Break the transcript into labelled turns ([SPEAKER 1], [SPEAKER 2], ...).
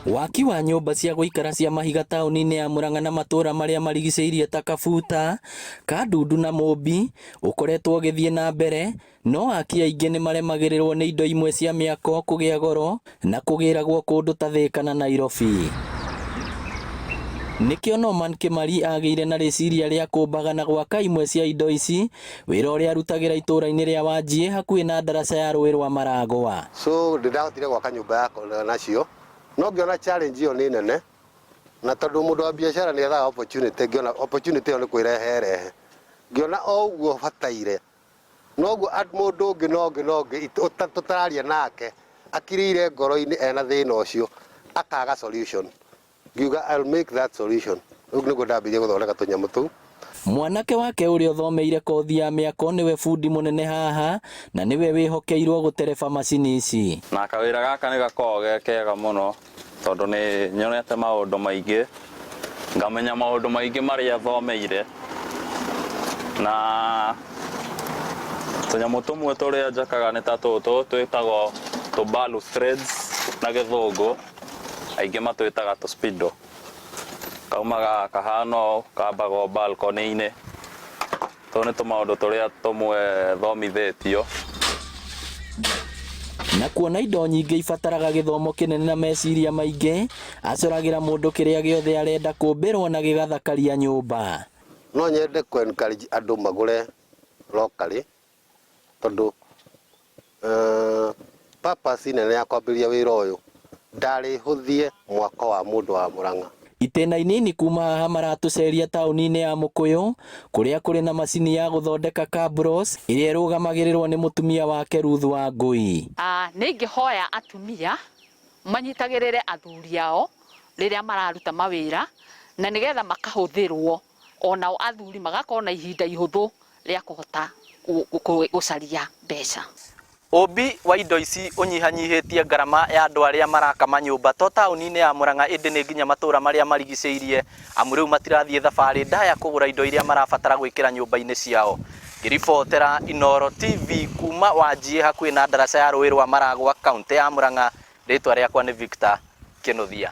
[SPEAKER 1] Waki wa nyũmba cia gũikara cia mahiga taũni-inĩ ya Murang'a na matũũra marĩa marigicĩirie ta Kabuta, Kandundu na Mũmbi ũkoretwo ũgĩthiĩ na mbere, no aki aingĩ nĩ maremagĩrĩrwo nĩ indo imwe cia mĩako kũgĩa goro na kũgĩragwo kũndũ ta Thĩka na Nairobi. Nĩkĩo Norman Kĩmari agĩire na rĩciria rĩa kũmbaga na gwaka imwe cia indo ici, wĩra ũrĩa arutagĩra itũũra-inĩ rĩa Wanjiĩ hakuhĩ na ndaraca ya rũĩ rwa Maragwa.
[SPEAKER 2] So ndĩndahotire gwaka nyũmba yakwa nacio, no ngĩona challenge ĩyo nĩ nene, na tondũ mũndũ wa biacara nĩ ethaga opportunity, ngĩona opportunity ĩyo nĩ kwĩrehe ĩrehe. Ngĩona o ũguo bataire, noguo mũndũ ũngĩ na ũngĩ na ũngĩ tũtararia nake akirĩire ngoro-inĩ ena thĩna ũcio akaga solution. Ngiuga I'll make that solution. Rĩu nĩguo ndambĩrĩirie gũthondeka tũnyamũ tũu.
[SPEAKER 1] Mwanake wake ũrĩa ũthomeire kothi ya mĩako nĩwe bundi mũnene haha na nĩwe wĩhokeirwo gũtereba macini ici.
[SPEAKER 3] Na kawĩra gaka nĩ gakoragwo ge kega mũno tondũ nĩ nyonete maũndũ maingĩ, ngamenya maũndũ maingĩ marĩa thomeire na tũnyamũ tũmwe tũrĩa njakaga nĩ ta tũtũ twĩtagwo tũ balustrades na gĩthũngũ. Aingĩ matwĩtaga tũ speedo. Kaumaga kahana ũũ, kambagwo balcony-inĩ. Tũu nĩ tũmaũndũ tũrĩa tũmwe thomithĩtio.
[SPEAKER 1] Na kuona indo nyingĩ ibataraga gĩthomo kĩnene na meciria maingĩ, acoragĩra mũndũ kĩrĩa gĩothe arenda kũmbĩrwo na gĩgathakaria nyũmba.
[SPEAKER 2] No nyende kũ encourage andũ magũre locally tondũ purpose nene ya kwambĩrĩria wĩra ũyũ ndarĩ hũthie mwako wa mũndũ wa Murang'a.
[SPEAKER 1] Itĩna inini kuma haha maratũceria taũni-inĩ ya Mũkũyũ kũrĩa kũrĩ na macini ya gũthondeka cabros ĩrĩa ĩrũgamagĩrĩrwo nĩ mũtumia wake Ruth Wangũi.
[SPEAKER 4] Nĩ ingĩhoya atumia manyitagĩrĩre athuri ao rĩrĩa mararuta mawĩra na nĩgetha makahũthĩrwo o nao athuri magakorwo na ihinda ihũthũ rĩa kũhota gũcaria mbeca.
[SPEAKER 1] Ũmbi wa indo ici ũnyihanyihĩtie ngarama ya andũ arĩa maraka manyũmba to taũni-inĩ ya Murang'a ĩndĩ nĩ nginya matũra marĩa marigicĩirie amu rĩu matirathiĩ thabarĩ ndaya kũgũra indo iria marabatara gwĩkĩra nyũmba-inĩ ciao. Ngĩribotera Inooro TV kuma Wanjiĩ hakuhĩ na ndaraca ya rũĩ rwa Maragwa kauntĩ ya Murang'a, rĩtwa rĩakwa nĩ Victor Kĩnuthia.